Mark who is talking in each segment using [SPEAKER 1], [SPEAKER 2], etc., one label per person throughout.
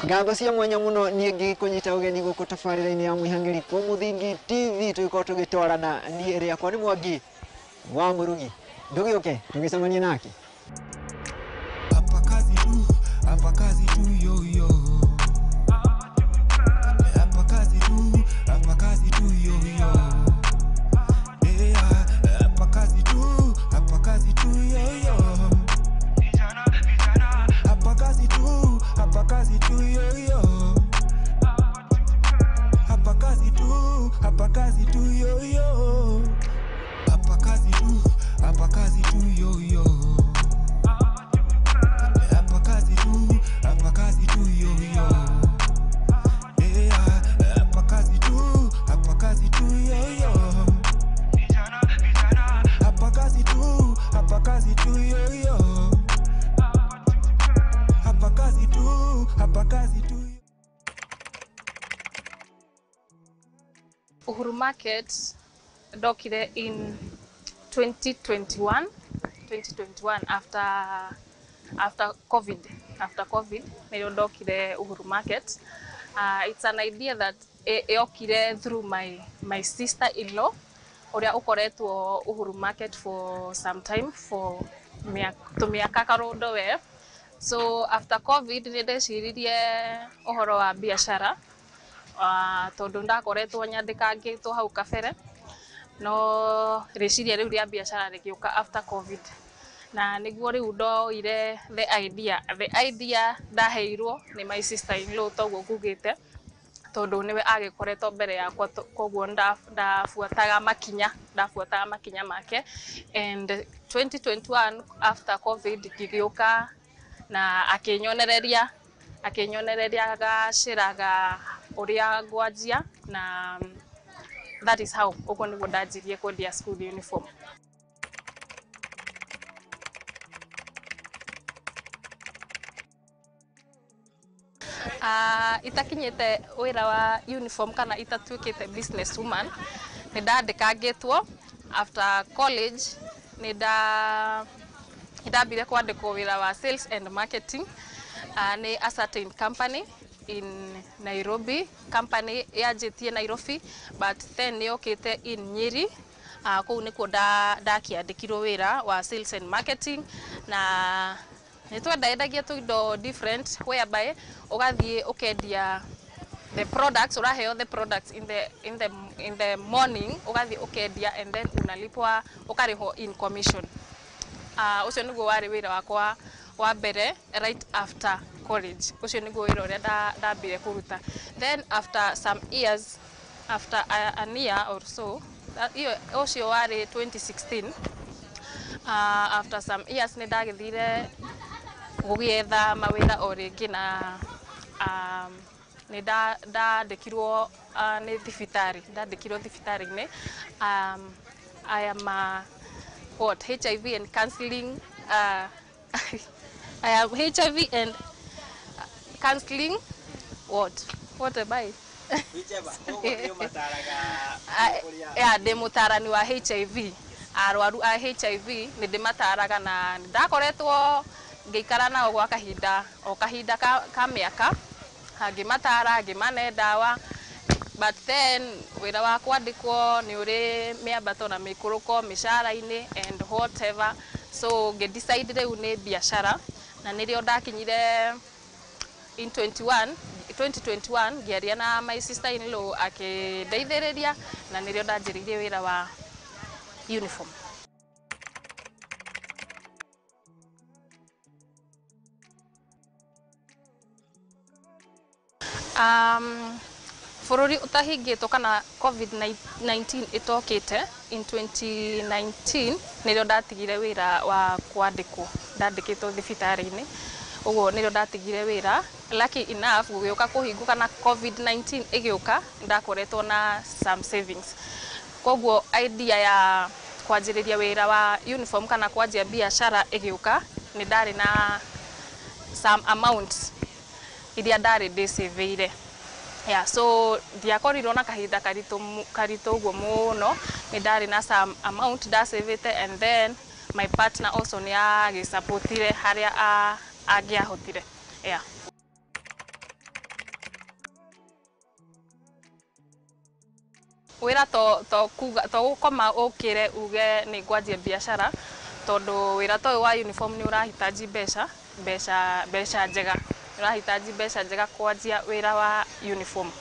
[SPEAKER 1] Ngatho cia mwanya muno niĩ ngĩkũnyita ũgeni gũkũ tabarĩra-inĩ ya Mwĩhang'ĩri kwa Mũthingi TV tũgĩkorwo tũgĩtwarana niĩ rĩakwa nĩ Mwangi wa Mũrugi. Ndũgĩũke tũgĩcemanie nake.
[SPEAKER 2] Hapa kazi tu, hapa kazi tu yo yo. Hapa kazi tu, hapa kazi tu yo yo. Yeah, hapa kazi tu, hapa kazi tu yo yo. Hapa kazi tu, hapa kazi tu yo yo. Hapa kazi tu, hapa kazi tu yo yo. Hapa kazi tu, hapa kazi tu yo yo. Hapa kazi tu, hapa kazi tu yo yo. Yeah, hapa kazi tu, hapa kazi tu yo yo. Hapa kazi tu, hapa kazi tu yo yo. Hapa kazi tu, hapa kazi tu.
[SPEAKER 3] Uhuru Market ndokire in 2021 after COVID nĩrĩo ndokire Uhuru Market. It's an idea that yokire through my sister in law ũrĩa ũkoretwo Uhuru Market for some time, for tũmĩaka karũndo we. So after COVID nĩ ndeciririe ũhoro wa biacara, tondũ ndakoretwo nyandĩkangĩtwo hau kabere, no rĩciria rĩu rĩa biacara rĩgĩũka after COVID, na nĩguo rĩu ndoire the idea ndaheirwo nĩ my sister in law, toguo ngugĩte, tondũ nĩwe agĩkoretwo mbere yakwa, koguo ndabuataga makinya make. And 2021 after COVID ngĩgĩũka na akĩnyonereria gacĩra ga ũrĩa ngwanjia, na that is how, ũguo nĩguo ndanjirie kwendia school uniform. Itakinyĩte wĩra wa uniform kana itatuĩkĩte business woman, nĩ ndandĩkangĩtwo after college. Nĩ ndambire kwandĩkwo wĩra wa sales and marketing nĩ a certain company in Nairobi. Company yanjĩtie Nairobi, but then nĩ yokĩte in Nyeri. Kũu nĩkuo ndakĩandĩkirwo wĩra wa sales and marketing, na nĩ twendaendagia tũindo different, whereby ũgathiĩ ũkendia the products, ũraheo the products in the morning, ũgathiĩ ũkendia and then unalipwa, ũkarĩhwo in commission. Ũcio nĩguo warĩ wĩra wakwa wa mbere right after college. Ũcio nĩguo wĩra ũrĩa ndambire kũruta. Then after some years, after an year or so, iyo ũcio warĩ 2016. After some years nĩ ndagĩthire gũgĩetha mawĩra o rĩngĩ, na nĩ ndandĩkirwo nĩ thibitarĩ, ndandĩkirwo thibitarĩ-inĩ. I am a, what, HIV and counseling, I am HIV and counseling, what am I? Yeah, ndĩ mũtarani wa HIV, arwaru a HIV nĩ ndĩmataraga, na nĩ ndakoretwo ngĩikara nao gwa kahinda o kahinda ka mĩaka, ngĩmatara, ngĩmane ndawa. But then wĩra wa kwandĩkwo nĩ ũrĩ mĩambato na mĩikũrũko mĩcara-inĩ and whatever, so ngĩ decide rĩu nĩ biacara, na nĩrĩo ndakinyire in 21 2021, ngĩaria na my sister in law akĩndeithĩrĩria, na nĩrĩo ndanjĩrĩirie wĩra wa uniform. Bũrũri ũtahingĩtwo kana COVID-19 ĩtokĩte in 2019, nĩrĩo ndatigire wĩra wa kwandĩkwo, ndandĩkĩtwo thibitarĩ-inĩ, ũguo nĩrĩo ndatigire wĩra. Lucky enough, gũgĩũka kũhingũka na COVID-19 ĩgĩũka, ndakoretwo na some savings, koguo idea ya kwanjĩrĩria wĩra wa uniform kana kwanjia biacara ĩgĩũka, nĩ ndarĩ na some amount iria ndarĩ ndĩcĩvĩire. Yeah, so ndiakorirwo na kahinda karitũ karitũ ũguo mũno. Nĩ ndarĩ na some amount ndacĩvĩte, and then my partner also nĩ agĩsupportire harĩa angĩahotire, yeah. Wĩra to kuga to gũkoma ũkĩre uge nĩ ngwanjia biacara, tondũ wĩra ta ũyũ wa uniform nĩ ũrahitaji mbeca njega, ũrahitaji mbeca njega kwanjia wĩra wa uniform.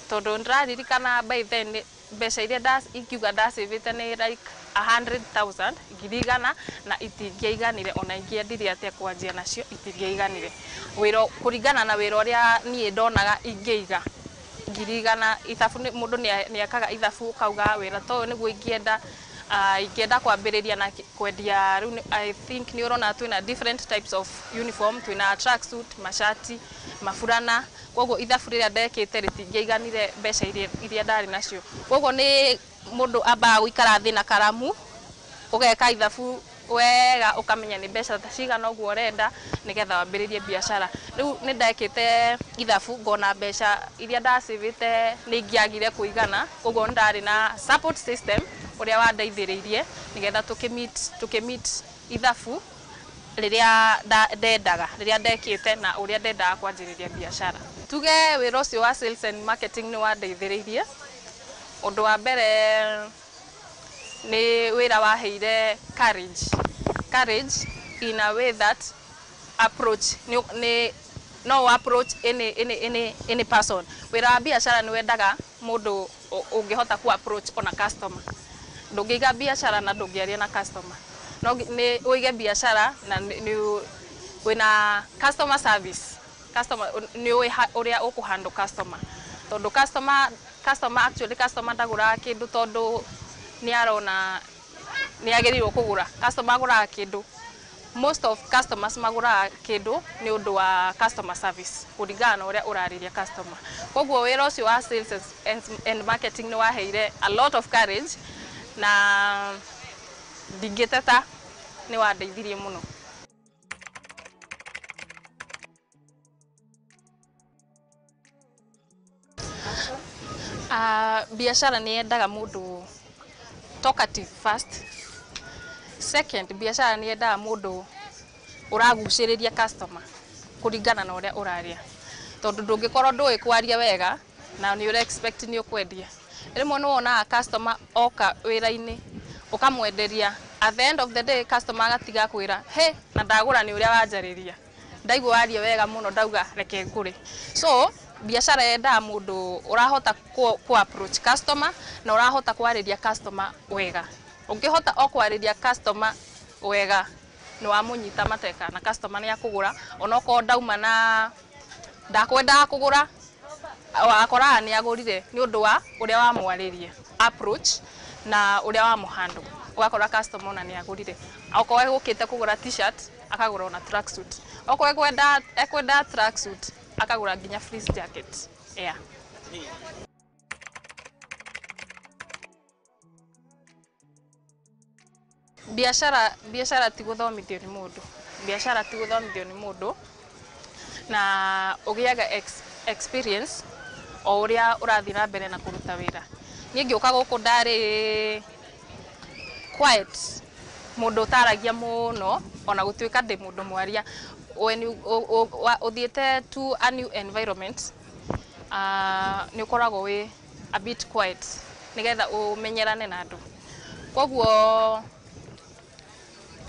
[SPEAKER 3] Tondũ ndĩraririkana by then mbeca iria ingiuga ndacĩvĩte nĩ like 100,000, 100,000, na itingĩaiganire ona ingĩendirie atĩa kwanjia nacio itingĩaiganire. Wĩra kũringana na wĩra ũrĩa niĩ ndonaga ingĩiga 100,000 ithabu, mũndũ nĩ ekaga ithabu ũkauga wĩra ta ũyũ nĩguo ingĩenda. Ingĩenda kwambĩrĩria na kwendia rĩu I think nĩ ũrona twĩna different types of uniform, twĩna tracksuit, macati, maburana, koguo ithabu rĩrĩa ndekĩte rĩtingĩaiganire mbeca iria ndarĩ nacio. Koguo nĩ mũndũ ambaga gũikara thĩ na karamu, ũgeka ithabu wega, ũkamenya nĩ mbeca ta cigana ũguo ũrenda nĩgetha wambĩrĩrie biacara. Rĩu nĩ ndekĩte ithabu ngona mbeca iria ndacĩvĩte nĩ ingĩagire kũigana, koguo nĩ ndarĩ na support system ũrĩa wandeithĩrĩirie nĩgetha tũkĩ-meet ithabu rĩrĩa ndendaga, rĩrĩa ndekĩte na ũrĩa ndendaga kwanjĩrĩria biacara. Tuge wĩra ũcio wa sales and marketing nĩ wandeithĩrĩirie. Ũndũ wa mbere nĩ wĩra waheire courage. Courage in a way that approach nĩ no approach any person. Wĩra wa biacara nĩ wendaga mũndũ ũngĩhota ku approach ona customer. Ndũngĩiga biacara na ndũngĩaria na customer. No nĩ ũige biacara na nĩ wĩna customer service. Customer nĩ ũĩ ũrĩa ũkũhandle customer. Tondũ customer actually customer ndagũraga kĩndũ tondũ nĩ arona nĩ agĩrĩirwo kũgũra. Customer agũraga kĩndũ, most of customers magũraga kĩndũ nĩ ũndũ wa customer service, kũringana na ũrĩa ũrarĩria customer. Koguo wĩra ũcio wa sales and marketing nĩ waheire a lot of courage na ndingĩteta, nĩ wandeithirie mũno. Biacara nĩ yendaga mũndũ talkative first. Second, biacara nĩ yendaga mũndũ ũragucĩrĩria customer kũringana na ũrĩa ũraria. Tondũ ndũngĩkorwo ndũĩ kwaria wega na nĩ ũra expect nĩ ũkwendia. Rĩmwe nĩ wonaga customer oka wĩra-inĩ ũkamwenderia, at the end of the day customer agatiga kwĩra he na ndagũra nĩ ũrĩa wanjarĩria, ndaigua waria wega mũno ndauga reke ngũre. So biacara yendaga mũndũ ũrahota ku approach customer na ũrahota kwarĩria customer wega. Ũngĩhota o kwarĩria customer wega nĩ wamũnyita mateka na customer nĩ akũgũra, onokorwo ndauma na ndakwendaga kũgũra, wakoraga nĩ agũrire nĩ ũndũ wa ũrĩa wamwarĩria approach na ũrĩa wamũhandle, ũgakora customer ona nĩ agũrire. Okorwo egũkĩte kũgũra t-shirt akagũra ona tracksuit, okorwo ekwenda tracksuit akagũra nginya fleece jacket. Yeah. Biacara ti gũthomithio nĩ mũndũ. Biacara ti gũthomithio nĩ mũndũ na ũgĩaga experience o ũrĩa ũrathiĩ na mbere na kũruta wĩra. Niĩ ngĩũka gũkũ ndarĩ quiet, mũndũ ũtaragia mũno, ona gũtuĩka ndĩ mũndũ mwaria. When ũthiĩte to a new environment, nĩ ũkoragwo wĩ a bit quiet nĩgetha ũmenyerane na andũ. Koguo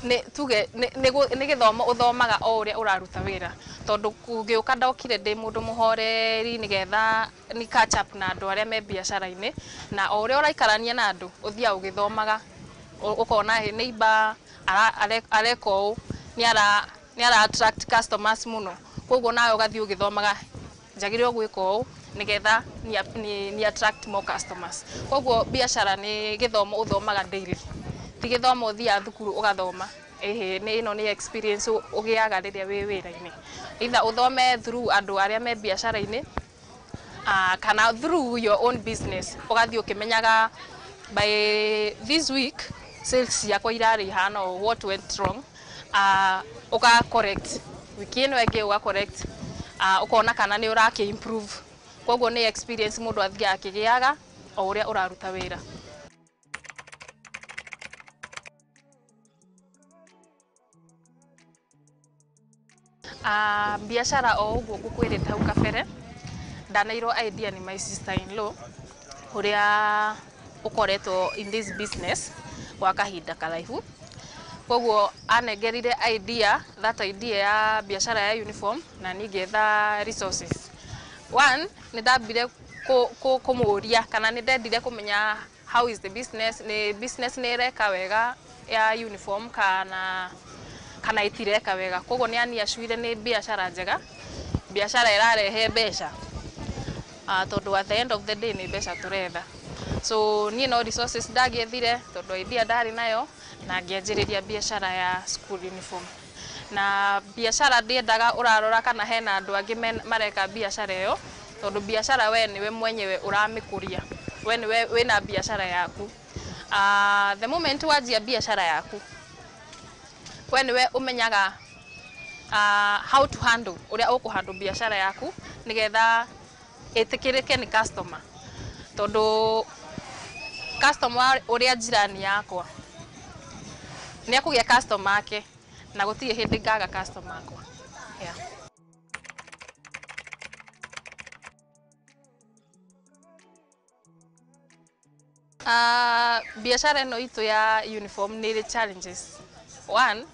[SPEAKER 3] nĩ tuge nĩ gĩthomo ũthomaga o ũrĩa ũraruta wĩra, tondũ kũngĩũka ndokire ndĩ mũndũ mũhoreri nĩgetha ni catch up na andũ arĩa me biacara-inĩ, na o ũrĩa ũraikarania na andũ ũthiaga ũgĩthomaga, ũkona hĩ neighbor areka ũũ, nĩ ara attract customers mũno, koguo nawe ũgathiĩ ũgĩthomaga njagĩrĩirwo gwĩka ũũ nĩgetha ni attract more customers. Koguo biacara nĩ gĩthomo ũthomaga daily, ti gĩthomo ũthiaga thukuru ũgathoma. Ĩhĩ, nĩ ĩno nĩ experience ũgĩaga rĩrĩa wĩ wĩra-inĩ, either ũthome through andũ arĩa me biacara-inĩ, kana through your own business, ũgathiĩ ũkĩmenyaga by this week sales ciakwa irarĩ ihana ũũ, what went wrong, ũga correct wiki ĩno ĩngĩ ũga correct, ũkona kana nĩ ũrakĩ improve. Koguo nĩ experience mũndũ athiaga akĩgĩaga o ũrĩa ũraruta wĩra. Biacara o ũguo ngũkwĩrĩte hau kabere, ndaneirwo idea nĩ my sister in law Ũrĩa ũkoretwo in this business gwa kahinda karaihu. Koguo anengerire idea, that idea ya biashara ya uniform, na niĩ ngĩetha resources. One, nĩ ndambire kũmũria kana nĩ ndendire kũmenya how is the business, nĩ business nĩ ĩreka wega ya uniform kana ĩtireka wega. Koguo nĩ aniacuire nĩ biashara njega, biashara ĩrarehe mbeca, tondũ at the end of the day nĩ mbeca tũretha. So niĩ no resources ndagĩethire, tondũ idea ndarĩ nayo, na ngĩanjĩrĩria biashara ya school uniform. Na biashara ndiendaga ũrarora kana hena andũ angĩ mareka biashara ĩyo, tondũ biashara we nĩwe mwenyewe ũramĩkũria, we nĩwe wĩna biashara yaku. The moment wanjia biashara yaku, we nĩwe ũmenyaga how to handle, ũrĩa ũkũhandle biashara yaku nĩgetha ĩtĩkĩrĩke nĩ customer. Tondũ customer ũrĩa jirani yakwa nĩ ekũgĩa customer ake, na gũtirĩ hĩndĩ ngaga customer akwa. Yeah. Biashara ĩno itũ ya uniform nĩ ĩrĩ challenges. One,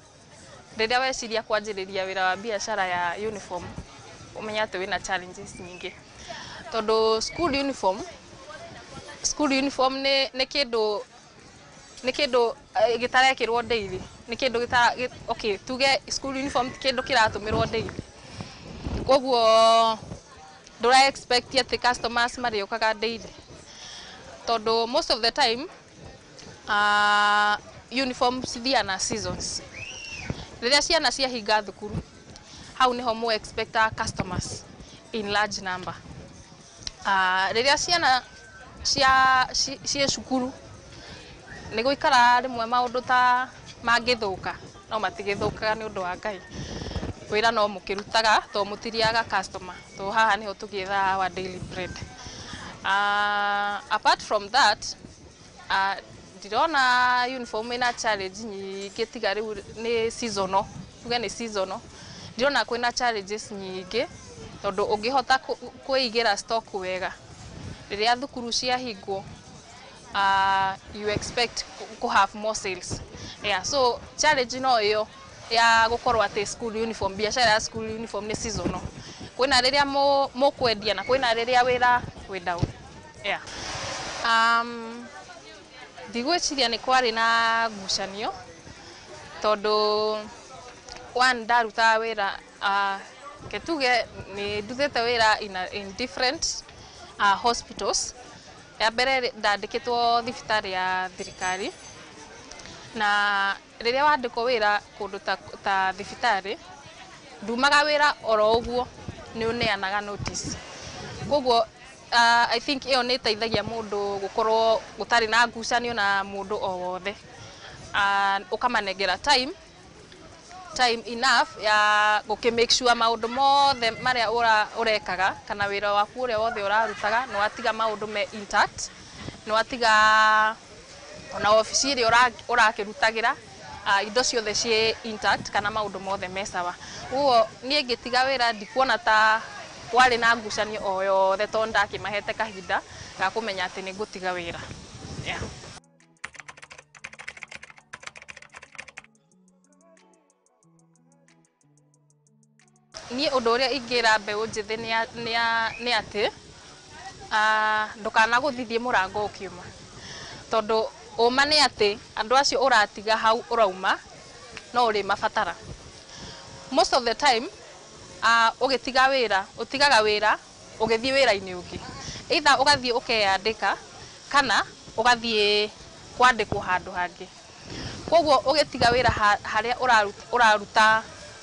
[SPEAKER 3] rĩrĩa weciria kwanjĩrĩria wĩra wa biashara ya uniform, ũmenye atĩ wĩna challenges nyingĩ. Tondũ school uniform nĩ kĩndũ gĩtarekĩrwo daily, nĩ kĩndũ gĩtara, okay, tuge school uniform ti kĩndũ kĩratũmĩrwo daily. Koguo ndũra expect atĩ customers marĩũkaga daily. Tondũ most of the time uniform cithiaga na seasons. Rĩrĩa ciana ciahinga thukuru, hau nĩho mũ expectaga customers in large number. Rĩrĩa ciana cia ciĩ cukuru, nĩ gũikara rĩmwe maũndũ ta mangĩthũka, no matigĩthũkaga nĩ ũndũ wa Ngai. Wĩra no mũkĩrutaga tondũ mũtiriaga customer, tondũ haha nĩho tũgĩethaga our daily bread. Apart from that, ndirona uniform ĩna challenge nyingĩ tiga rĩu nĩ seasonal, tuge nĩ seasonal. Ndirona kwĩna challenges nyingĩ tondũ ũngĩhota kwĩigĩra stock wega, rĩrĩa thukuru ciahingwo, you expect ku have more sales. Yeah, so challenge no ĩyo ya gũkorwo atĩ school uniform, biashara ya school uniform nĩ seasonal. Kwĩna rĩrĩa mũkwendia na kwĩna rĩrĩa wĩra wĩ down. Yeah. Ndigwĩciria nĩ kwarĩ na ngucanio, tondũ one, ndarutaga wĩra, ke tuge nĩ ndutĩte wĩra in different hospitals. Ya mbere ndandĩkĩtwo thibitarĩ ya thirikari, na rĩrĩa wandĩkwo wĩra kũndũ ta thibitarĩ, ndumaga wĩra oro ũguo, nĩ ũneanaga notice. Koguo I think ĩyo nĩ ĩteithagia mũndũ gũkorwo gũtarĩ na ngucanio na mũndũ o wothe. Ũkamanengera time enough ya gũkĩ make sure maũndũ mothe marĩa ũrekaga kana wĩra waku ũrĩa wothe ũrarutaga nĩ watiga maũndũ me intact, nĩ watiga ona obici ĩrĩa ũrakĩrutagĩra, indo ciothe ciĩ intact kana maũndũ mothe me sawa. Ũguo niĩ ngĩtiga wĩra ndikuona ta kwarĩ na ngucanio o yothe, tondũ ndakĩmahete kahinda ga kũmenya atĩ nĩ ngũtiga wĩra. Yeah. Niĩ ũndũ ũrĩa ingĩra mbeũ njĩthĩ nĩ atĩ ndũkanagũthithie mũrango ũkiuma, tondũ ũma nĩ atĩ andũ acio ũratiga hau ũrauma no ũrĩmabatara. Most of the time, ũgĩtiga wĩra, ũtigaga wĩra ũgĩthiĩ wĩra-inĩ ũngĩ, either ũgathiĩ ũkeyandĩka kana ũgathiĩ kwandĩkwo handũ hangĩ. Koguo ũgĩtiga wĩra harĩa ũraruta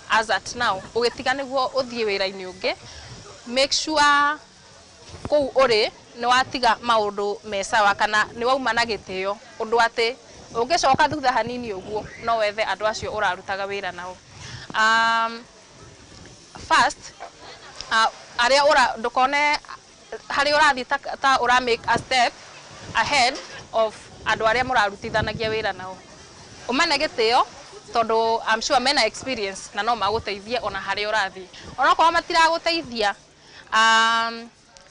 [SPEAKER 3] as at now, ũgĩtiga nĩguo ũthiĩ wĩra-inĩ ũngĩ, make sure kũu ũrĩ nĩ watiga maũndũ me sawa kana nĩ wauma na gĩtĩo, ũndũ atĩ ũngĩcoka thutha hanini ũguo no wethe andũ acio ũrarutaga wĩra nao. First, arĩa ũra ndũkone harĩa ũrathiĩ ta ũra make a step ahead of andũ arĩa mũrarutithanagia wĩra nao. Ũmane gĩtĩo, tondũ I'm sure mena experience na no magũteithie ona harĩa ũrathiĩ. Onokorwo matiragũteithia,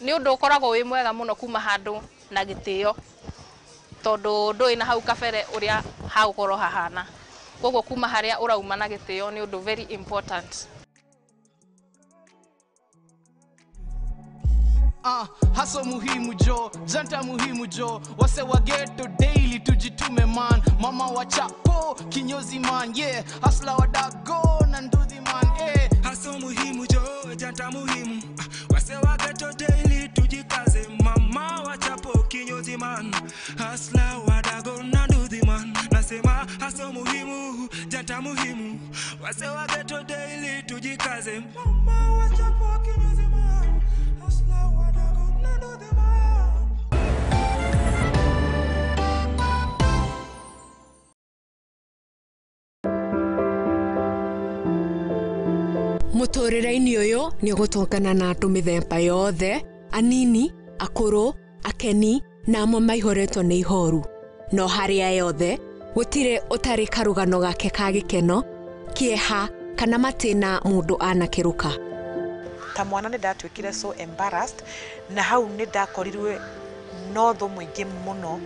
[SPEAKER 3] nĩ ũndũ ũkoragwo wĩ mwega mũno kuma handũ na gĩtĩo tondũ ndũĩ na hau kabere ũrĩa hagũkorwo hahana. Koguo kuma harĩa ũrauma na gĩtĩo nĩ ũndũ very important.
[SPEAKER 4] Haso muhimu jo, janta muhimu jo, wase wa ghetto daily tujitume man, mama wa chapo, kinyozi man, yeah, hasla wa dago na nduthi man, eh.
[SPEAKER 2] Haso muhimu jo, janta muhimu, wase wa ghetto daily tujikaze, mama wa chapo, kinyozi man, hasla wa dago na nduthi man, nasema haso muhimu, janta muhimu, wase wa ghetto daily tujikaze, mama wa chapo, kinyozi man, hasla wa dago na nduthi man.
[SPEAKER 5] Mũtũrĩre-inĩ ũyũ nĩ ũgũtũngana na andũ mĩthemba yothe, anini, akũrũ, akeni na amwe maihũrĩtwo nĩ ihoru. No harĩa yothe, gũtirĩ ũtarĩ karũgano gake ka gĩkeno, kĩeha kana matĩna mũndũ anakĩrũka.
[SPEAKER 6] Ta mwana nĩ ndatuĩkire so embarrassed na hau nĩ ndakorirwe no thũ mũingĩ mũno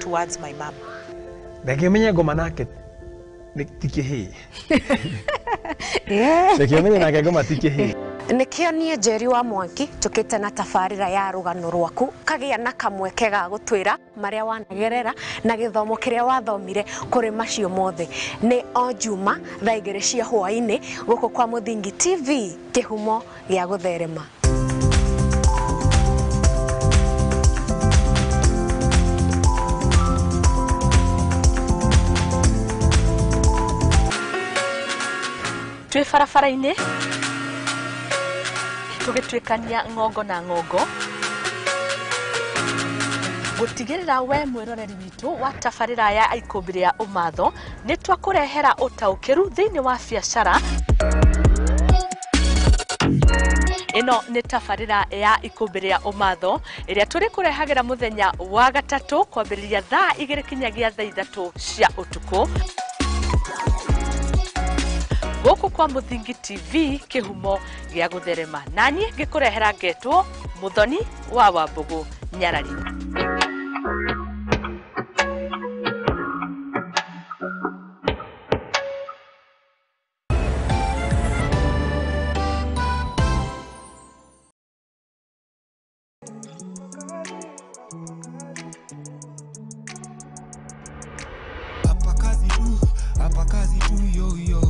[SPEAKER 6] towards my mom.
[SPEAKER 7] Reke menye ngoma nake ti kĩhĩĩ. Reke menye nake ngoma ti kĩhĩĩ.
[SPEAKER 5] Nĩkĩo niĩ Njeri wa Mwangi njũkĩte na tabarĩra ya rũgano rwaku kagĩa na kamweke ga gũtwĩra marĩa wanagerera na gĩthomo kĩrĩa wathomire kũrĩ macio mothe. Nĩ o Juma thaa 2 cia hwaĩ-inĩ gũkũ kwa Mũthingi TV, kĩhumo gĩa gũtherema.
[SPEAKER 8] Twĩ barabara-inĩ tũgĩtuĩkania ng'ongo na ng'ongo gũtigĩrĩra we mwĩroreri witũ wa tabarĩra ya Ikũmbĩ rĩa Ũmatho nĩ twakũrehera ũtaũkĩru thĩinĩ wa biacara. Ĩno nĩ tabarĩra ya Ikũmbĩ rĩa Ũmatho ĩrĩa tũrĩkũrehagĩra mũthenya wa gatatũ kwambĩrĩria thaa 2 kinyagia thaa 3 cia ũtukũ gũkũ kwa Mũthingi TV, kĩhumo gĩa gũtherema. Naniĩ ngĩkũrehera ngetwo Mũthoni wa Wambũgũ Nyarari.
[SPEAKER 2] Hapa kazi tu, hapa kazi tu yo yo.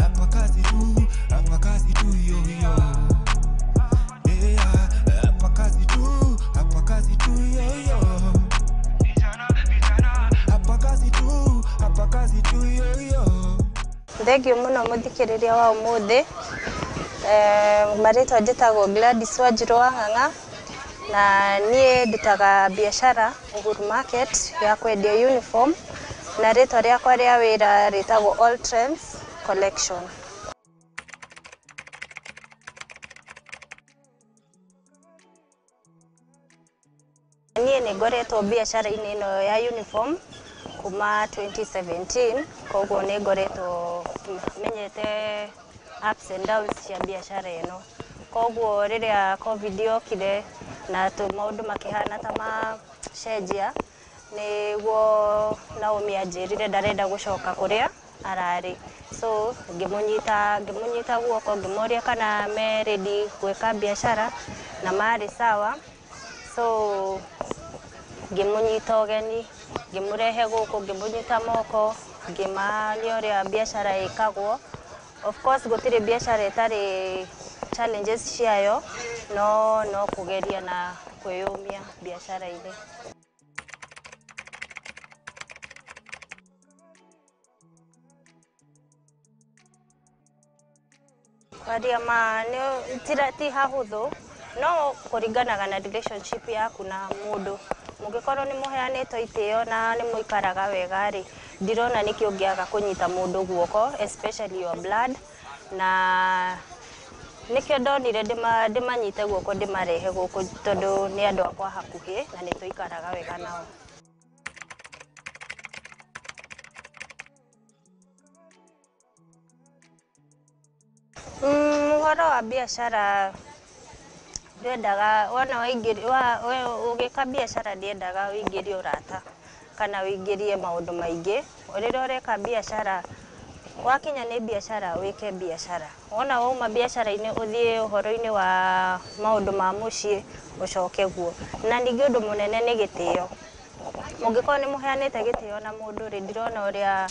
[SPEAKER 2] Hapa kazi tu, hapa kazi tu yo yo. Yeah, hapa kazi tu, hapa kazi tu yo yo. Hapa kazi tu, hapa kazi tu yo yo.
[SPEAKER 9] Thengio muno muthikiriria wa umuthi. Marĩtwa njĩtagwo Gladys Wanjirũ wa Ng'ang'a na niĩ ndutaga biacara Uhuru Market ya kwendia uniform na rĩtwa rĩakwa rĩa wĩra rĩtagwo All Trends Collection. Niĩ nĩ ngoretwo biacara-inĩ ĩno ya uniform kuma 2017, koguo nĩ ngoretwo menyete ups and downs cia biacara ĩno. Koguo rĩrĩa COVID yokire na maũndũ makĩhana ta macenjia, nĩguo Naomi anjĩrire ndarenda gũcoka kũrĩa ararĩ. So ngĩmũnyita guoko ngĩmoria kana me ready gwĩka biacara na marĩ sawa. So ngĩmũnyita ũgeni, ngĩmũrehe gũkũ, ngĩmũnyita moko, ngĩmania ũrĩa biacara ĩkagwo. Of course gũtirĩ biacara ĩtarĩ challenges ciayo, no kũgeria na kwĩyũmia biacara-inĩ. Kwaria ma ti hahũthũ, no kũringanaga na relationship yaku na mũndũ. Mũngĩkorwo nĩ mũheanĩtwo itĩo na nĩ mũikaraga wega rĩ, ndirona nĩkĩ ũngĩaga kũnyita mũndũ guoko, especially your blood. Na nĩkĩo ndonire ndĩmanyite guoko ndĩmarehe gũkũ tondũ nĩ andũ akwa hakuhĩ na nĩ tũikaraga wega nao. Ũhoro wa biacara Ndwendaga wona waingĩria ũgĩka biacara, ndĩendaga ũingĩrie ũrata kana ũingĩrie maũndũ maingĩ. Rĩrĩa ũreka biacara, wakinya nĩ biacara, wĩke biacara. Wona wauma biacara-inĩ, ũthiĩ ũhoro-inĩ wa maũndũ ma mũciĩ, ũcoke guo. Na ningĩ ũndũ mũnene nĩ gĩtĩo. Mũngĩkorwo nĩ mũheanĩte gĩtĩo na mũndũ rĩ, ndirona ũrĩa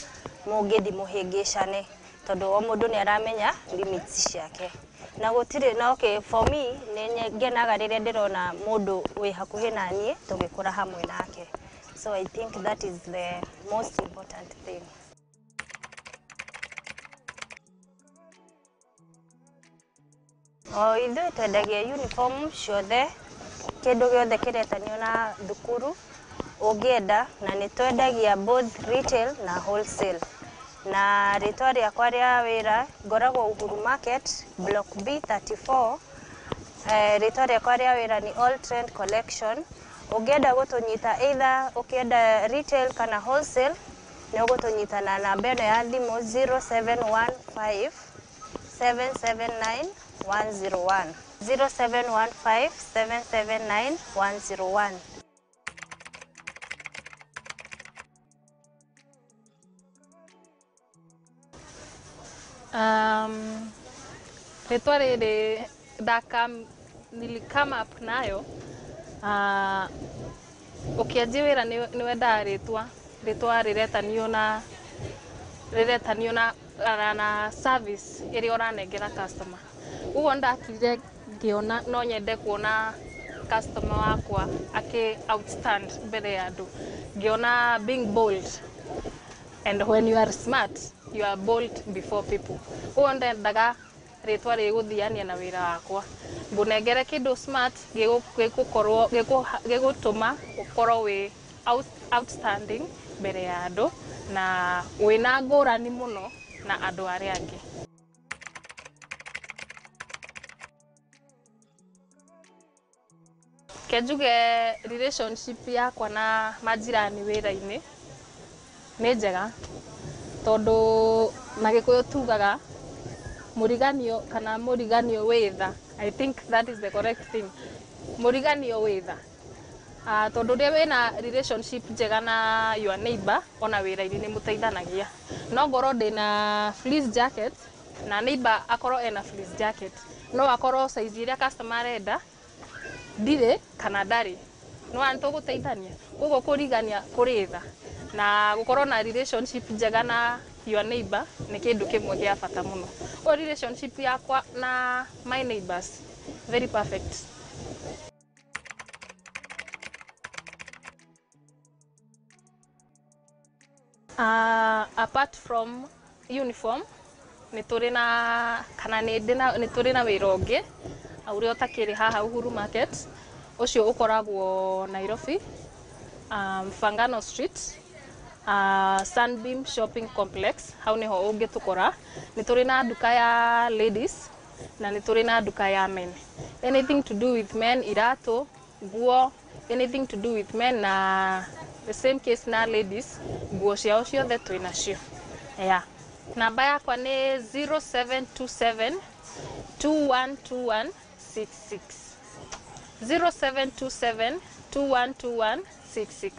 [SPEAKER 9] mũngĩthiĩ mũhĩngĩcane, tondũ o mũndũ nĩ aramenya limits ciake na gũtirĩ na. Okay, for me nĩ ngenaga rĩrĩa ndĩrona mũndũ wĩ hakuhĩ na niĩ tũgĩkũra hamwe nake. So I think that is the most important thing. O ithuĩ twendagia uniform ciothe, kĩndũ gĩothe kĩretanio na thukuru ũngĩenda, na nĩ twendagia both retail na wholesale. Na rĩtwa rĩakwa rĩa wĩra, ngoragwo Uhuru Market, Block B34. Rĩtwa rĩakwa rĩa wĩra nĩ All Trend Collection. Ũngĩenda gũtũnyita, either ũkĩenda retail kana wholesale, nĩ ũgũtũnyita na namba ĩno ya thimũ, 0715 779 101, 0715 779 101.
[SPEAKER 3] Rĩtwa rĩrĩ ndaka nilicome up nayo, ũkĩanjia wĩra nĩ wendaga rĩtwa rĩretanio na service ĩrĩa ũranengera customer. Ũguo ndakire ngĩona no nyende kuona customer wakwa akĩ outstand mbere ya andũ. Ngĩona being bold, and when you are smart, you are bold before people. Ũguo ndendaga rĩtwa rĩgũthiania na wĩra wakwa, ngũnengere kĩndũ smart gĩgũkorwo gĩgũtũma ũkorwo wĩ outstanding mbere ya andũ na wĩna ngũrani mũno na andũ arĩa angĩ. Ke njuge relationship yakwa na majirani wĩra-inĩ nĩ njega, tondũ na Gĩkũyũ tugaga mũriganio kana mũriganio wĩ tha. I think that is the correct thing, mũriganio wĩ tha. Tondũ rĩrĩa wĩna relationship njega na your neighbor, ona wĩra-inĩ nĩ mũteithanagia. No ngorwo ndĩna fleece jacket na neighbor akorwo ena fleece jacket, no akorwo size ĩrĩa customer arenda ndirĩ kana ndarĩ, nĩwona nĩ tũgũteithania. Koguo kũrigania kũrĩ tha na gũkorwo na relationship njega na your neighbor nĩ kĩndũ kĩmwe gĩa bata mũno. Koguo relationship yakwa na my neighbors, very perfect. Apart from uniform, nĩ tũrĩ na kana nĩ ndĩ na nĩ tũrĩ na wĩra ũngĩ ũrĩa ũtakĩrĩ haha Uhuru Market. Ũcio ũkoragwo Nairobi, Mfangano Street, Sunbeam Shopping Complex. Hau nĩho ũngĩtũkora. Nĩ tũrĩ na nduka ya ladies na nĩ tũrĩ na nduka ya men. Anything to do with men, iratũ, nguo, anything to do with men, na the same case na ladies, nguo ciao ciothe twĩ nacio. Yeah. Namba yakwa nĩ 0727 212166, 0727 212166.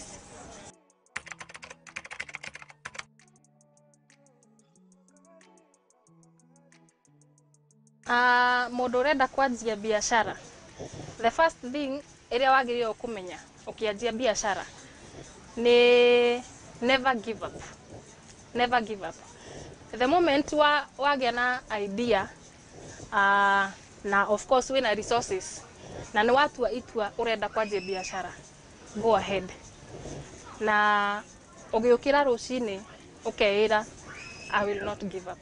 [SPEAKER 3] Mũndũ ũrenda kwanjia biacara, the first thing ĩrĩa wagĩrĩirwo kũmenya ũkĩanjia biacara nĩ never give up, never give up. The moment wa wagĩa na idea, na of course wĩna resources na nĩ watua itua ũrenda kwanjia biacara, go ahead. Na ũgĩũkĩra rũcinĩ ũkeĩra, "I will not give up,"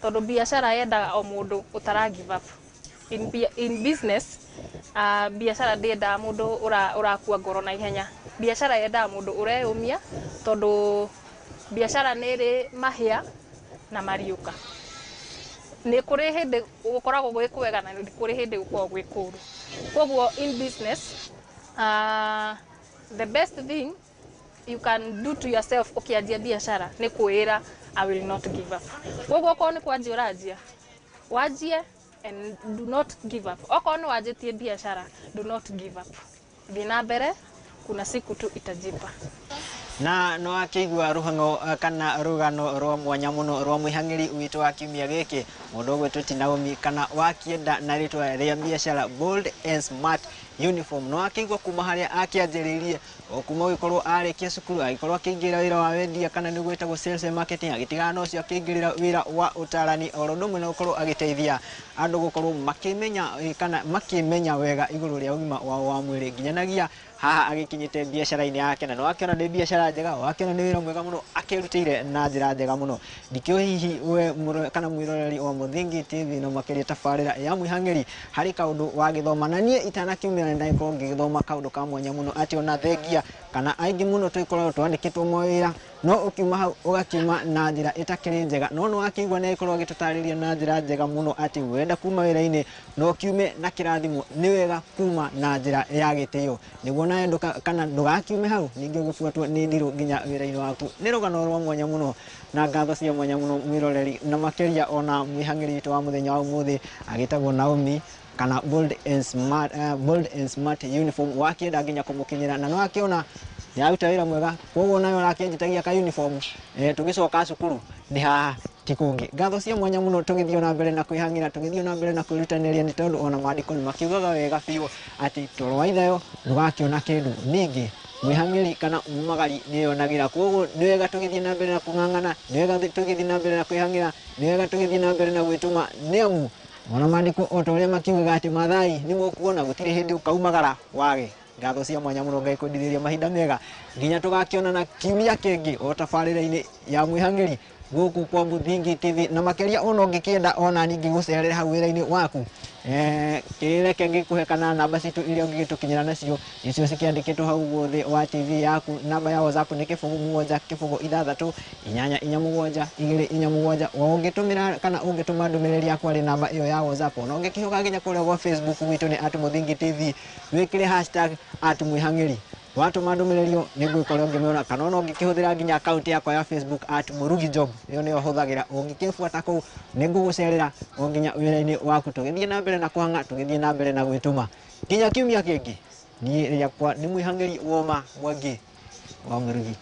[SPEAKER 3] tondũ biacara yendaga o mũndũ ũtara give up. In business, biacara ndĩendaga mũndũ ũrakua ngoro na ihenya. Biacara yendaga mũndũ ũreyũmia, tondũ biacara nĩ ĩrĩ mahĩa na mariũka. Nĩ kũrĩ hĩndĩ gũkoragwo gwĩ kwega na nĩ kũrĩ hĩndĩ gũkoragwo gwĩ kũũru. Koguo in business, the best thing you can do to yourself ũkĩanjia biacara nĩ kwĩra, "I will not give up." Koguo okorwo nĩ kwanjia ũranjia, wanjie. And do not give up. Okorwo nĩ wanjĩtie biacara, do not give up, thiĩ na mbere, kuna siku tu itajipa.
[SPEAKER 1] Na no akĩigua rũhang'o kana rũgano rwa mwanya mũno rwa mwĩhang'ĩri witũ wa kiumia gĩkĩ, mũndũ ũgwĩtwo ti Naomi kana wakĩenda na rĩtwa rĩa biacara Bold and Smart Uniform. No akĩigua kuma harĩa akĩanjĩrĩirie o kuma gũgĩkorwo arĩkia cukuru, agĩkorwo akĩingĩra wĩra wa wendia kana nĩ gwĩtagwo sales and marketing, agĩtigana na ũcio akĩingĩrĩra wĩra wa ũtarani, oro ũndũ ũmwe na gũkorwo agĩteithia andũ gũkorwo makĩmenya kana makĩmenya wega igũrũ rĩa ũgima wao wa mwĩrĩ, nginyanagia haha agĩkinyĩte biacara-inĩ yake. Na nĩwakĩona nĩ biacara njega, wakĩona nĩ wĩra mwega mũno akĩrutĩire na njĩra njega mũno. Ndikĩũĩ hihi we kana mwĩroreri wa Mũthingi TV na makĩria tabarĩra ya mwĩhang'ĩri harĩ kaũndũ wagĩthoma, na niĩ itanakiumĩra nĩ ndagĩkorwo ngĩgĩthoma kaũndũ ka mwanya mũno atĩ ona thengia kana aingĩ mũno tũgĩkoragwo twandĩkĩtwo mawĩra, no ũkiuma hau ũgakiuma na njĩra ĩtakĩrĩ njega. No nĩwakĩigua nĩ agĩkorwo agĩtũtarĩria na njĩra njega mũno atĩ wenda kuma wĩra-inĩ no ũkiume na kĩrathimo, nĩ wega kuma na njĩra ya gĩtĩo nĩguo nawe kana ndũgakiume hau ningĩ ũgĩbuatwo nĩ ndirũ nginya wĩra-inĩ waku. Nĩ rũgano rwa mwanya mũno na ngatho cia mwanya mũno mwĩroreri na makĩria ona mwĩhang'ĩri witũ wa mũthenya wa ũmũthĩ agĩtagwo Naomi kana Bold and Smart, Bold and Smart Uniform. Wakĩenda nginya kũmũkinyĩra na nĩwakĩona nĩaruta wĩra mwega, koguo nawe ũrakĩanjĩtagia ka uniform tũgĩcoka cukuru nĩ haha ti kũngĩ. Ngatho cia mwanya mũno, tũgĩthiĩ na mbere na kwĩhang'ĩra, tũgĩthiĩ na mbere na kwĩrutanĩria, nĩ tondũ ona maandĩko nĩ makiugaga wega biũ atĩ toro wa ithayo ndũgakĩona kĩndũ. Ningĩ mwĩhang'ĩri kana mumagari nĩyonagĩra, koguo nĩ wega tũgĩthiĩ na mbere na kũng'ang'ana, nĩ wega tũgĩthiĩ na mbere na kwĩhang'ĩra, nĩ wega tũgĩthiĩ na mbere na gwĩtũma, nĩ amu ona maandĩko o ta ũrĩa makiugaga atĩ mathai nĩ mũkuona gũtirĩ hĩndĩ ũkaumagara wage. Ngatho cia mwanya mũno, Ngai kwendithĩria mahinda mega nginya tũgakĩonana kiumia kĩngĩ o tabarĩra-inĩ ya mwĩhang'ĩri gũkũ kwa Mũthingi TV, na makĩria ona ũngĩkĩenda ona ningĩ gũcerera hau wĩra-inĩ waku, kĩreke ngĩkũhe kana namba citũ iria ũngĩgĩtũkinyĩra nacio icio cikĩandĩkĩtwo hau ũguo thĩ wa TV yaku. Namba ya WhatsApp nĩ 0 7 0 6 8 4 7 2 4 7. Ũngĩtũmĩra kana ũngĩtũma ndũmĩrĩri yaku harĩ namba ĩyo ya WhatsApp, ona ũngĩkĩhũka nginya kũrĩa gwa Facebook gwitũ nĩ @Mũthingi TV, wĩkĩre hashtag @mwĩhang'ĩri, watũma ndũmĩrĩri ĩyo nĩ ngũgĩkorwo ngĩmĩona, kana ona ũngĩkĩhũthĩra nginya akaunti yakwa ya Facebook @Mũrugi Job, ĩyo nĩyo hũthagĩra, ũngĩkĩbuata kũu nĩ ngũgũcerera o nginya wĩra-inĩ waku. Tũgĩthiĩ na mbere na kũhang'a, tũgĩthiĩ na mbere na gwĩtũma nginya kiumia kĩngĩ. Niĩ rĩakwa nĩ mwĩhang'ĩri woma Mwangi wa Mũrugi.